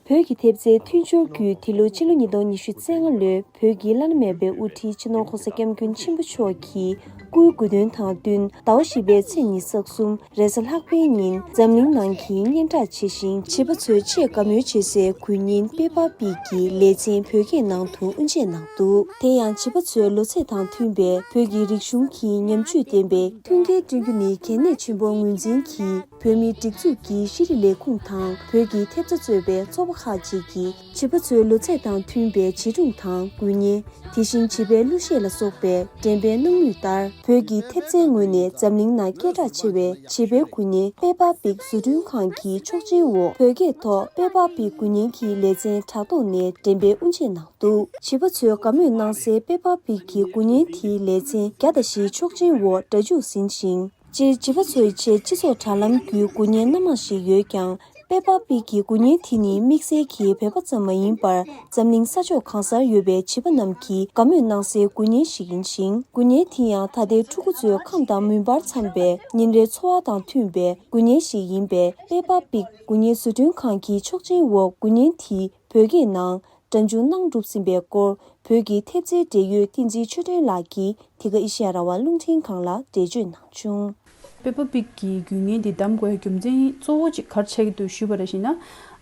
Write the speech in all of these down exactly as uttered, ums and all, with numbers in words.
བོད་ཀྱི་ཐེབས་རྩའི་མཐུན་སྦྱོར་བརྒྱུད་དེ་ལོ་ཕྱི་ལོ་ཉིས་སྟོང་ཉི་ཤུ་རྩ་ལྔ་ལོའི་བོད་ཀྱི་བླ་ན་མེད་པའི་དབུ་ཁྲིད་སྤྱི་ནོར་༸གོང་ས་༸སྐྱབས་མགོན་ཆེན་པོ་མཆོག་གི་སྐུའི་དགོངས་དོན་དང་བསྟུན། ཟླ་བ་བཞི་པའི་ཚེས་ཉི་ཤུ་རྩ་གསུམ་རེས་གཟའ་ལྷག་པའི་ཉིན་འཛམ་གླིང་ནང་གི་སྙན་གྲགས་ཆེ་ཞིང་བྱིས་པ་ཚོས་ཆེས་དགའ་མོས་བྱེད་སའི་དགུན་གཉེན་པེ་པ་པིག་གི་ལེ་ཚན་བོད་སྐད་ནང་དུ་དབུ་འབྱེད་གནང་འདུག་དེ་ཡང་བྱིས་པ་ཚོའི་ལོ་ཚད་དང་མཐུན་པའི་བོད་ཀྱི་རིག་གཞུང་གི་ཉམས་བཅོས་ལྡན་པའི་མཐུན་རྐྱེན་བསྐྲུན་རྒྱུ་ནི་གལ་གནད་ཆེན་པོར་ངོས་འཛིན་གྱིས། བོད་མིའི་སྒྲིག་འཛུགས་ཀྱི་ཤེས་རིག་ལས་ཁུངས་དང་བོད་ཀྱི་ཐེབས་རྩ་གཙོས་པའི་ཚོགས་པ་ཁག་ཅིག་གིས་བྱིས་པ་ཚོའི་ལོ་ཚད་དང་མཐུན་པའི་བྱིས་སྒྲུང་དང་དགུན་གཉེན། དེ་བཞིན་བྱིས་པའི་གླུ་གཞས་ལ་སོགས་པའི་འགྲེམས་སྤེལ་གནང་མུས་ལྟར། བོད་ཀྱི་ཐེབས་རྩའི་ངོས་ནས་འཛམ་གླིང་ནང་སྐད་གྲགས་ཆེ་བའི་བྱིས་པའི་དགུན་གཉེན་པེ་པ་པིག་བཟོ་སྐྲུན་ཁང་གི་ཆོག་མཆན་འོག་བོད་སྐད་ཐོག་པེ་པ་པིག་དགུན་གཉེན་གྱི་ལེ་ཚན་དྲ་ཐོག་ནས་འགྲེམས་སྤེལ་དབུ་འབྱེད་གནང་འདུག་བྱིས་པ་ཚོས་དགའ་མོས་གནང་སའི་པེ་པ་པིག་གི་དགུན་གཉེན་དེའི་ལེ་ཚན་བརྒྱ་དང་བཞིའི་ཆོག་མཆན་འོག་སྒྲ་འཇུག་ཟིན་ཞིང་། སྤྱིར་བྱིས་པ་ཚོའི་ཆེད་སྤྱི་ཚོགས་དྲ་ལམ་བརྒྱུད་དགུན་གཉེན་སྣ་མང་ཞིག་ཡོད་ཀྱང་། པེ་པ་པིག་གི་དགུན་གཉེན་དེ་ནི་དམིགས་བསལ་གྱིས་བོད་པ་ཙམ་མ་ཡིན་པར། འཛམ་གླིང་ས་ཕྱོགས་གང་སར་ཡོད་པའི་བྱིས་པ་རྣམས་ཀྱིས་དགའ་མོས་གནང་སའི་དགུན་གཉེན་ཞིག་ཡིན་ཞིང་། དགུན་གཉེན་དེ་ཡང་ད་ལྟའི་ཕྲུ་གུ་ཚོའི་ཁམས་དང་མུན་པར་འཚམ་པའི་ཉིན་རེའི་འཚོ་བ་དང་མཐུན་པའི་དགུན་གཉེན་ཞིག་ཡིན་པས། པེ་པ་པིག་དགུན་གཉེན་བཟོ་སྐྲུན་ཁང་གི་ཆོག་མཆན་འོག་དགུན་གཉེན་དེ་བོད་སྐད་ནང་སྒྲ་འཇུག་གནང་གྲུབ་ཟིན་པའི་སྐོར། བོད་ཀྱི་ཐེབས་རྩའི་འབྲེལ་ཡོད་བསྟན་འཛིན་ཆོས་སྒྲོན་ལགས་ཀྱིས་དེ་ག་ཨེ་ཤེ་ཡ་རང་དབང་རླུང་འཕྲིན་ཁང་ལ་འགྲེལ་བརྗོད་གནང་བྱུང་། པེ་པ་པིག་གི་དགུན་གཉེན་འདི་བདམས་དགོས་རྒྱུ་མཚན་གཙོ་བོ་གཅིག་ག་རེ་ཆགས་ཀྱི་འདུག་ཞུས་པ་རེད་ཞེ་ན།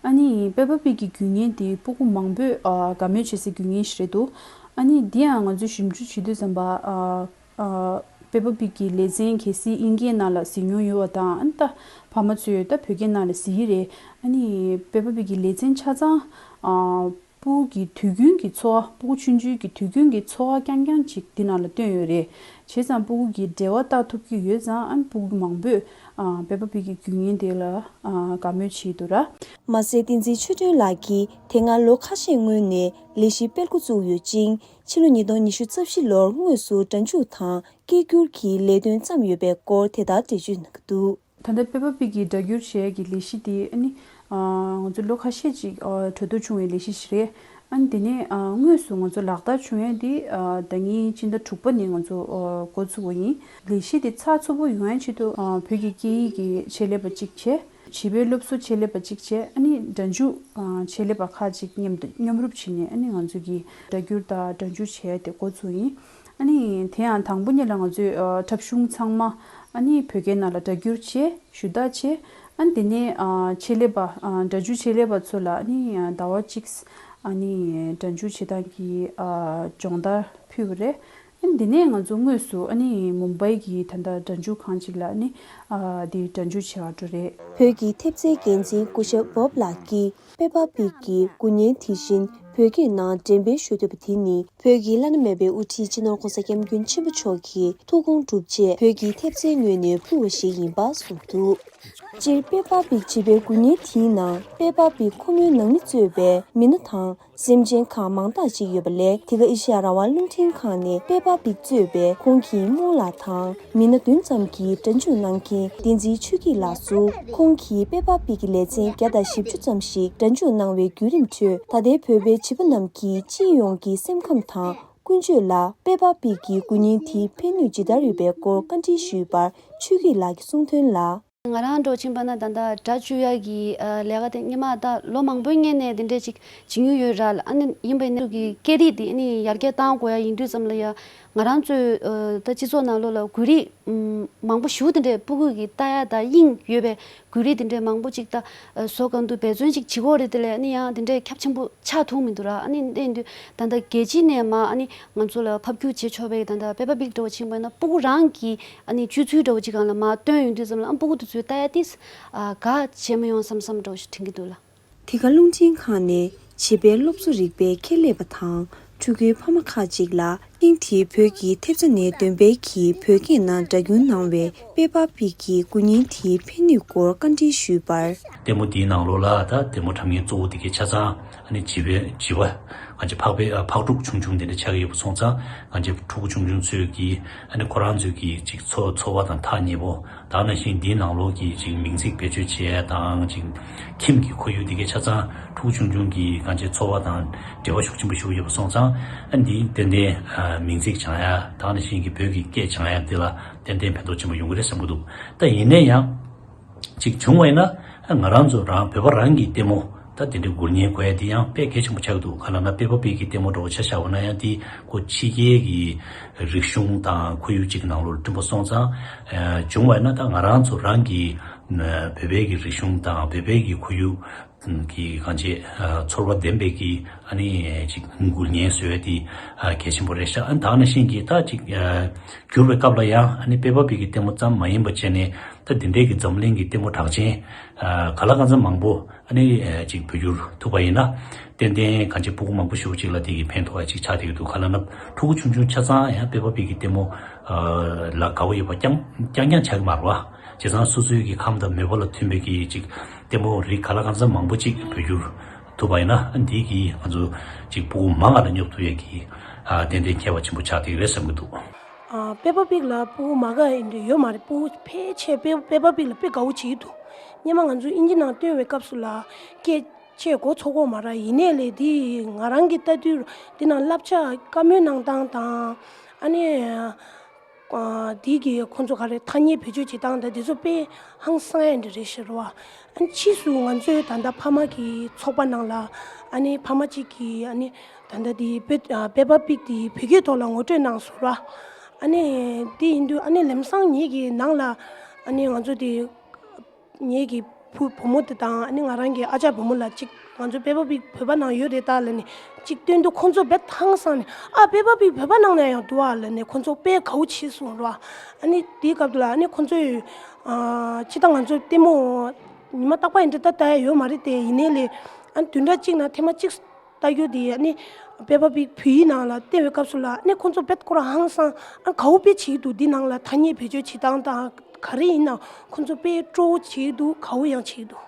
ཨ་ནི་པེ་པ་པིག་གི་དགུན་གཉེན་འདི་སྤུ་གུ་མང་པོས་ཨ་དགའ་མོས་བྱེད་སའི་དགུན་གཉེན་ཞིག་རེད་འདུག་ཨ་ནི་འདི་ཡང་ང་ཚོས་ཞིབ་འཇུག་བྱེད་དུས་ཙམ་པ་ཨ་ཨ་པེ་པ་པིག་གི་ལེ་ཚན་གལ་སྲིད་དབྱིན་སྐད་ནང་ལ་གཟིགས་མྱོང་ཡོད་པ་དང་། ཨ་ནི་ད་ཕ་མ་ཚོས་ད་བོད་སྐད་ནང་ལ་གཟིགས་ཀྱི་རེད། ཨ་ནི་པེ་པ་པིག་གི་ལེ་ཚན་ཆ་ཚང་ཨ། སྤུ་གུ་གི་དུས་རྒྱུན་གྱི་འཚོ་བ། སྤུ་གུ་ཆུང་ཆུང་གི་དུས་རྒྱུན་གྱི་འཚོ་བ་རྐྱང་རྐྱང་ཅིག་འདི་ནང་ལ་བཏོན་ཡོད་རེད། བྱས་ཙང་སྤུ་གུ་གི་འབྲེལ་བ་བརྟག་ཐུབ་ཀྱི་ཡོད་ཙང་། ཨ་ནི་སྤུ་གུ་མང་པོས་ཨ་པེ་པ་པིག་གི་དགུན་གཉེན་དེ་ལ་ཨ་དགའ་མོས་བྱེད་འདུག་ར། མ་ཟད་བསྟན་འཛིན་ཆོས་སྒྲོན་ལགས་ཀྱིས་དེ་སྔ་ལོ་ཁ་ཤས་སྔོན་ནས་ལས་གཞི་སྤེལ་འགོ་བཙུགས་ཡོད་ཅིང་། ཕྱི་ལོ་ཉིས་སྟོང་ཉི་ཤུ་རྩ་བཞི་ལོར་དངོས་སུ་སྒྲ་འཇུག་དང་སྐད་སྒྱུར་གྱི་ལས་དོན་བརྩམས་ཡོད་པའི་སྐོར་དེ་ལྟར་འགྲེལ་བརྗོད་གནང་གི་འདུག་ད་ལྟ་པེ་པ་པིག་གི་སྒྲ་སྒྱུར་བྱེད་ཡས་ཀྱི་ལས་གཞི་དེ་ཨ་ནི་ཨ་ང་ཚོ་ལོ་ཁ་ཤས་ཅིག་ཨ་གྲོས་བསྡུར་བྱུང་བའི་ལས་གཞི་ཞིག་རེད། ཨ་ནི་དེ་ནས་ཨ་དངོས་སུ་ང་ཚོ་ལག་བསྟར་བྱུང་ཡས་དེ་ཨ་ཟླ་ཉིན་སྤྱི་ཟླ་དྲུག་པ་ནས་ང་ཚོ་ཨ་འགོ་ཚུགས་པ་ཡིན། ལས་གཞི་དེ་ཚགས་ཚུད་པོ་ཡོང་ཡས་ཆེད་དུ་ཨ་བོད་ཀྱི་སྐད་ཡིག་གི་ཆེད་ལས་པ་གཅིག་བྱས། བྱིས་པའི་སློབ་གསོ་ཆེད་ལས་པ་གཅིག་བྱས། ཨ་ནི་སྒྲ་འཇུག་ཨ་ཆེད་ལས་པ་ཁག་ཅིག་མཉམ་དུ་མཉམ་རུབ་བྱས་ནས། ཨ་ནི་ང་ཚོ་གི་སྒྲ་སྒྱུར་དང་སྒྲ་འཇུག་བྱས་ཏེ་འགོ་ཚུགས་ཡིན། ཨ་ནི་དེ་ཡང་དང་པོ་ཉིད་ལ་ང་ཚོས་ཨ་འཁྲབ་གཞུང་ཚང་མ་ཨ་ནི་བོད་སྐད་ནང་ལ་སྒྲ་སྒྱུར་བྱས། ཞུ་དག་བྱས། ཨ་ནི་དེ་ནས་ཨ་ཆེད་ལས་པ་ཨ་སྒྲ་འཇུག་ཆེད་ལས་པ་ཚོ་ལ་ཨ་ནི་ཟླ་བ་གཅིག་ཨ་ནི་སྒྲ་འཇུག་བྱེད་སྟངས་ཀྱི་ཨ་སྦྱོང་བརྡར་ཕུལ་བ་རེད། ཨ་ནི་དེ་ནས་ང་ཚོ་དངོས་སུ་ཨ་ནི་མུམ་བྷའི་གི་ད་ལྟ་སྒྲ་འཇུག་ཁང་ཅིག་ལ་ཨ་ནི་ཨ་དེ་སྒྲ་འཇུག་བྱེད་པར་འགྲོ་རེད། བོད་ཀྱི་ཐེབས་རྩའི་འགན་འཛིན་སྐུ་ཞབས་བོབ་ལགས་ཀྱིས་པེ་པ་པིག་གི་དགུན་གཉེན་དེ་བཞིན་བོད་སྐད་ནང་འགྲེམས་སྤེལ་ཞུ་ཐུབ་པ་དེ་ནི་བོད་ཀྱི་བླ་ན་མེད་པའི་དབུ་ཁྲིད་སྤྱི་ནོར་༸གོང་ས་༸སྐྱབས་མགོན་ཆེན་པོ་མཆོག་གི་ཐུགས་དགོངས་གྲུབ་རྗེས་བོད་ཀྱི་ཐེབས་རྩའི་ངོས་ནས་ཕུལ་བ་ཞིག་ཡིན་པ་གསུངས་འདུག་སྤྱིར་པེ་པ་པིག་བྱིས་པའི་དགུན་གཉེན་དེའི་ནང་པེ་པ་པིག་ཁོ་མོའི་ནང་མི་གཙོས་པའི་མི་སྣ་དང་། སེམས་ཅན་ཁག་མང་དག་ཅིག་ཡོད་པ་ལས། དེ་ག་ཨེ་ཤེ་ཡ་རང་དབང་རླུང་འཕྲིན་ཁང་ནས་པེ་པ་པིག་གཙོས་པའི་ཁོང་གི་རྨོ་ལགས་དང་མི་སྣ་བདུན་ཙམ་གྱིས་སྒྲ་འཇུག་གནང་མཁན་བསྟན་འཛིན་ཆོས་སྐྱིད་ལགས་སུ། ཁོང་གིས་པེ་པ་པིག་གི་ལེ་ཚན་བརྒྱ་དང་བཞི་བཅུ་ཙམ་ཞིག་སྒྲ་འཇུག་གནང་བའི་བརྒྱུད་རིམ་ཁྲོད། ད་ལྟའི་བོད་པའི་བྱིས་པ་རྣམས་ཀྱི་སྤྱི་ཡོངས་ཀྱི་སེམས་ཁམས་དང་ཀུན་སྤྱོད་ལ་པེ་པ་པིག་གི་དགུན་གཉེན་དེའི་ཕན་ནུས་ཇི་ལྟར་ཡོད་པའི་སྐོར་བཀའ་འདྲི་ཞུས་པར། ཆོས་སྐྱིད་ལགས་ཀྱིས་གསུངས་དོན་ལ། ང་རང་འདྲ་བོ་ཕྱིན་པ་ན་ད་ལྟ་སྒྲ་འཇུག་ཡག་གི་ཨ་ལས་ཀ་དེ་སྔོན་མ་ད་ལོ་མང་པོའི་སྔོན་ནས་དེ་འདྲས་ཅིག་བྱེད་མྱོང་ཡོད་ར། ཨ་ནི་ཡིན་པ་ཡིན་ན་གི་སྐད་རིགས་དེ་ཨ་ནི་ཡར་རྒྱས་གཏང་དགོས་ཡ་ཡིན་དུས་ཙམ་ལ་ཡ་ང་རང་ཚོའི་ཨ་ད་སྤྱི་ཚོགས་ནང་ལོགས་ལ་འགུལ་རིས་ཨམ་མང་པོ་ཞེ་པོ་དེ་འདྲས་སྤུ་གུ་གི་ལྟ་ཡ་ད་དབྱིངས་ཡོད་པའི་འགུལ་རིས་དེ་འདྲས་མང་པོ་ཅིག་ད་ཨ་བཟོ་གང་དུ་འབད་བརྩོན་ཅིག་བྱེད་དགོས་རེད། དེ་ལས་ཨ་ནི་ཡང་དེ་འདྲས་ཁྱབ་ཆེན་པོ་ཆགས་ཐུབ་མི་འདུག་ར། ཨ་ནི་དེ་ཡིན་དུས་ད་ལྟ་རྒྱལ་སྤྱི་ནས་མ་ཨ་ནི་ང་ཚོ་ལ་ཕབ་སྒྱུར་བྱེད་ཆོག་པའི་ད་ལྟ་པེ་པ་པིག་འདྲ་བོ་ཕྱིན་པ་ན་སྤུ་གུ་རང་གི་ཨ་ནི་སྤྱོད་ཚུལ་འདྲ་བོ་ཅིག་སྒང་ལ་མར་བཏོན་ཡོང་དུས་ཙམ་ལ་ཨ་སྤུ་གུ་དེ་ཚོའི་ལྟ་ཡ་ཏིས་ཨ་དགའ་བྱེད་མི་ཡོང་བསམ་བསམ་འདྲ་བོ་ཞིག་དྲན་གྱི་འདུག་ལ། དེ་ག་རླུང་འཕྲིན་ཁང་ནས་བྱིས་པའི་སློབ་གསོ་རིག་པའི་ཁྱད་ལས་པ་དང་ཕྲུ་གུའི་ཕ་མ་ཁག་ཅིག་ལ་ཐེངས་འདིའི་བོད་ཀྱི་ཐེབས་རྩ་ནས་འདོན་སྤེལ་གྱིས་བོད་སྐད་ནང་སྒྲ་སྒྱུར་གནང་བའི་པེ་པ་པིག་གི་དགུན་གཉེན་དེའི་ཕན་ནུས་སྐོར་བཀའ་འདྲི་ཞུས་པར། ལྟད་མོ་འདིའི་ནང་ལོགས་ལ་ད་ལྟད་མོ་འཁྲབ་མཁན་གཙོ་བོ་དེ་གའི་ཆ་ཚང་ཨ་ནི་བྱིས་པའི་བྱིས་པ་ང་ཚོ་ཕག་པའི་ཨ་ཕག་ཕྲུག་ཆུང་ཆུང་དེ་འདྲ་ཆགས་ཀྱི་ཡོད་པ་སོང་ཙང་། ང་ཚོའི་ཕྲུ་གུ་ཆུང་ཆུང་ཚོས་ཀྱིས་ཨ་ནི་ཁོ་རང་ཚོའི་གི་ཅིག་འཚོ་འཚོ་བ་དང་ཐག་ཉེ་པོ། ད་ནང་བཞིན་འདིའི་ནང་ལོགས་ཀྱི་ཅིག་མིང་ཚིག་བེད་སྤྱོད་བྱེད་ཡ་དང་། ཅིག་ཁྱིམ་གྱི་ཁོར་ཡུག་འདི་གའི་ཆ་ཚང་ཕྲུ་གུ་ཆུང་ཆུང་གི་ང་ཚོའི་འཚོ་བ་དང་འབྲེལ་བ་ཤུགས་ཆེན་པོ་ཞིག་ཡོད་པ་སོང་ཙང་། ཨ་ནི་འདི་ཏན་ཏན་ཨ་མིང་ཚིག་སྦྱང་ཡ་དང་། ནང་བཞིན་གྱི་བོད་ཀྱི་སྐད་སྦྱང་ཡ་འདི་ལ་ཏན་ཏན་ཕན་ཐོགས་ཆེན་པོ་ཡོང་གི་རེད་བསམ་གྱི་འདུག་ད་ཡིན་ན་ཡང་། ཅིག་བྱུང་བ་ཡིན་ན། ང་རང་ཚོ་རང་བོད་པ་རང་གི་ལྟད་མོ་ ད་དེ་འདྲའི་འགུལ་ཉེན་འགོས་ཡ་དེ་ཡང་དཔེ་གལ་ཆེན་པོ་ཆགས་ཀྱི་འདུག་ག་ལབ་ན་པེ་པ་པིག་གི་ལྟད་མོ་འདྲ་བོ་ཆ་བཞག་པ་ན་ཡང་དེ་ཁོ་ཕྱི་རྒྱལ་གྱི་རིག་གཞུང་དང་ཁོར་ཡུག་ཅིག་གི་ནང་ལོགས་ལ་བསྐྲུན་པ་སོང་ཙང་། ཨ་བྱུང་བ་ཡིན་ན་ད་ང་རང་ཚོ་རང་གི་ཨ་བོད་པའི་གི་རིག་གཞུང་དང་བོད་པའི་གི་ཁོར་ཡུག་གི་གང་ཅི་ཨ་ཚོར་བ་ལྡན་པའི་གི་ཨ་ནི་ཅིག་འགུལ་ཉེན་བཟོ་ཡ་དེ་ཨ་གལ་ཆེན་པོ་རེད་ཤག་ཨ་ནི་ད་ག་ནང་བཞིན་གྱི་ད་ཅིག་ཨ་འགྱུར་བའི་སྐབས་ལ་ཡང་ཨ་ནི་པེ་པ་པིག་གི་ལྟད་མོ་ཙམ་མ་ཡིན་པ་བྱས་ནས་ད་འདི་འདྲའི་གི་འཛམ་གླིང་གི་ལྟད་མོ་གྲགས་ཅན་ཨ་ག་ལ་གང་འཚམ་མང་པོ། ཨ་ནི་ཨ་ཅིག་བོད་བསྒྱུར་ཐུབ་པ་ཡིན་ན་ཏན་ཏན་གང་ཅི་སྤུ་གུ་མང་པོ་ཞེ་པོ་ཅིག་ལ་དེ་གི་ཕན་ཐོགས་ཡ་ཅིག་ཆགས་བསྡད་ཀྱི་འདུག་ག་ལབ་ན་ཕྲུ་གུ་ཆུང་ཆུང་ཆ་ཚང་ཡང་པེ་པ་པིག་གི་ལྟད་མོ་ཨ་ལ་དགའ་བོ་ཡོད་པ་རྐྱང་རྐྱང་རྐྱང་ཆགས་ཀྱི་མ་རེད་བ། བྱས་ཙང་སོ་སོའི་གི་ཁམས་དང་མོས་པ་ལ་མཐུན་པའི་གི་ཅིག་ལྟད་མོ་རིགས་ག་ལ་གང་འཚམ་མང་པོ་ཅིག་བོད་བསྒྱུར་ཐུབ་པ་ཡིན་ན་ཨ་འདི་གིས་ང་ཚོ་ཅིག་སྤུ་གུ་མང་ང་ལ་སྙོབ་ཐུབ་ཡ་གི་ཨ་ཏན་ཏན་ཁྱད་པར་ཆེན་པོ་ཆགས་བསྡད་ཀྱི་རེད་བསམ་གྱི་འདུག་ཨ་པེ་པ་པིག་ལ་སྤུ་གུ་མ་དགའ་ཡིན་འདྲ་ཡོད་མ་རེད། སྤུ་གུ་ཕལ་ཆེར་པེ་པེ་པ་པིག་ལ་དཔེ་དགའ་བོ་བྱེད་ཀྱི་འདུག་སྔོན་མ་ང་ཚོ་དབྱིན་ཇི་ནང་སྟོན་པའི་སྐབས་སུ་ལ་སྐད་ཆེས་གོ་ཚོད་ཀྱི་ཡོད་མ་རེད། ཡིན་ནའི་ལས་འདི་ང་རང་གིས་ལྟ་དུས་འདི་ནང་བསླབ་བྱ་བཀའ་མོལ་གནང་སྟངས་དང་ཨ་ནི་ཨ་འདི་གི་ཁོང་ཚོ་ག་རེ་ཐ་སྙད་བེད་སྤྱོད་བྱེད་སྟངས་དང་འདི་ཚོ་དཔེ་ཧང་སང་ཡ་འདྲ་རེད་ཤག་རེད་བ། ཨ་ནི་ཕྱིས་སུ་ང་ཚོའི་ད་ལྟ་ཕ་མ་གི་ཚོགས་པ་ནང་ལ་ཨ་ནི་ཕ་མ་གཅིག་གིས་ཨ་ནི་ད་ལྟ་འདི་པེ་ཨ་པེ་པ་པིག་འདི་བོད་སྐད་ཐོག་ལ་ངོ་སྤྲོད་གནང་སོང་ར། ཨ་ནི་འདི་ཡིན་དུས་ཨ་ནི་ལམ་སང་ངེད་ཀྱི་ནང་ལ་ཨ་ནི་ང་ཚོ་འདི་ངེད་ཀྱི་བུ་བུ་མོ་དེ་དང་ཨ་ནི་ང་རང་གི་ཨ་ཅག་བུ་མོ་ལ་ཅིག་ང་ཚོ་པེ་པ་པིག་བོད་པ་ནང་ཡོད་རེད་ད་ལབ་ནས་ཅིག་སྟོན་དུས་ཁོང་ཚོ་དཔེ་ཧང་སང་ནས་ཨ་པེ་པ་པིག་བོད་པ་ནང་ན་ཡང་འདུག་ཨ་ལབ་ནས་ཁོང་ཚོ་དཔེ་དགའ་བོ་བྱས་སོང་ར། ཨ་ནི་དེའི་སྐབས་དུ་ལ་ཨ་ནི་ཁོང་ཚོས་ཨ་ཅི་ད་ང་ཚོ་ལྟད་མོ་ཉི་མ་རྟག་པ་ཡིན་འདྲ་ད་ལྟ་ཡ་ཡོད་མ་རེད་དེ། ཡིན་ནའི་ལས་ཨ་ནི་བདུན་ཕྲག་གཅིག་ནང་ཐེངས་མ་གཅིག་ལྟ་རྒྱུ་དེ་ཨ་ནི་པེ་པ་པིག་བོད་ཡིག་ནང་ལ་བསྟན་པའི་སྐབས་སུ་ལ་ཨ་ནི་ཁོང་ཚོ་དཔེ་སྐོར་ཧང་སང་ཨ་དགའ་བོ་དཔེ་བྱེད་ཀྱི་འདུག་འདི་ནང་ལ་ཐ་སྙད་བེད་སྤྱོད་བྱེད་སྟངས་དང་ག་རེ་ཡིན་ན་ཁོང་ཚོ་དཔེ་སྤྲོ་བོ་བྱེད་ཀྱི་འདུག་དགའ་བོ་ཡང་བྱེད་ཀྱི་འདུག་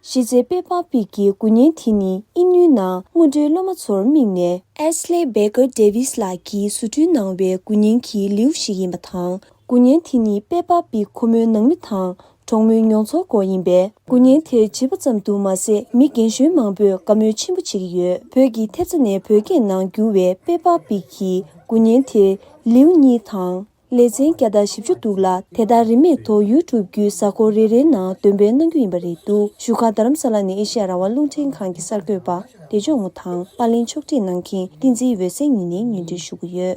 གཞི་རྩའི་པེ་པ་པིག་གི་འགུལ་བརྙན་དེ་ནི་དབྱིན་ཡུལ་ནང་སྔོན་འགྲོའི་སློབ་མ་ཚོར་དམིགས་ནས་Ashley Baker Davis ལགས་ཀྱིས་བཟོ་སྐྲུན་གནང་བའི་འགུལ་བརྙན་གྱི་ལེའུ་ཞིག་ཡིན་པ་དང་། འགུལ་བརྙན་དེ་ནི་པེ་པ་པིག་ཁོ་མོའི་ནང་མི་དང་གྲོགས་མོའི་མྱོང་ཚོར་སྐོར་ཡིན་པས། འགུལ་བརྙན་དེ་བྱིས་པ་ཙམ་དུ་མ་ཟད་མི་རྒན་གཞོན་མང་པོས་དགའ་མོས་ཆེན་པོ་བྱེད་ཀྱི་ཡོད། བོད་ཀྱི་ཐེབས་རྩ་ནས་བོད་སྐད་ནང་བསྒྱུར་བའི་པེ་པ་པིག་གི་འགུལ་བརྙན་དེ་ལེའུ་གཉིས་དང་། ལེ་ཚན་བརྒྱ་དང་བཞི་བཅུ་འདུག་ལ། དེ་དག་རིན་མེད་ཐོག་ཡུ་ཊུབ་བརྒྱུད་གཟའ་འཁོར་རེ་རེའི་ནང་འདོན་སྤེལ་གནང་རྒྱུ་ཡིན་པ་རེད་འདུག་བཞུགས་སྒར་རྡ་རམ་ས་ལ་ནས་ཨེ་ཤེ་ཡ་རང་དབང་རླུང་འཕྲིན་ཁང་གི་གསར་འགོད་པ་བདེ་མཆོག་ངོ་དང་པར་ལེན་ཕྱོགས་སྒྲིག་གནང་མཁན་བསྟན་འཛིན་འོད་ཟེར་གཉིས་ནས་ཉན་སྒྲོན་ཞུ་གི་ཡོད།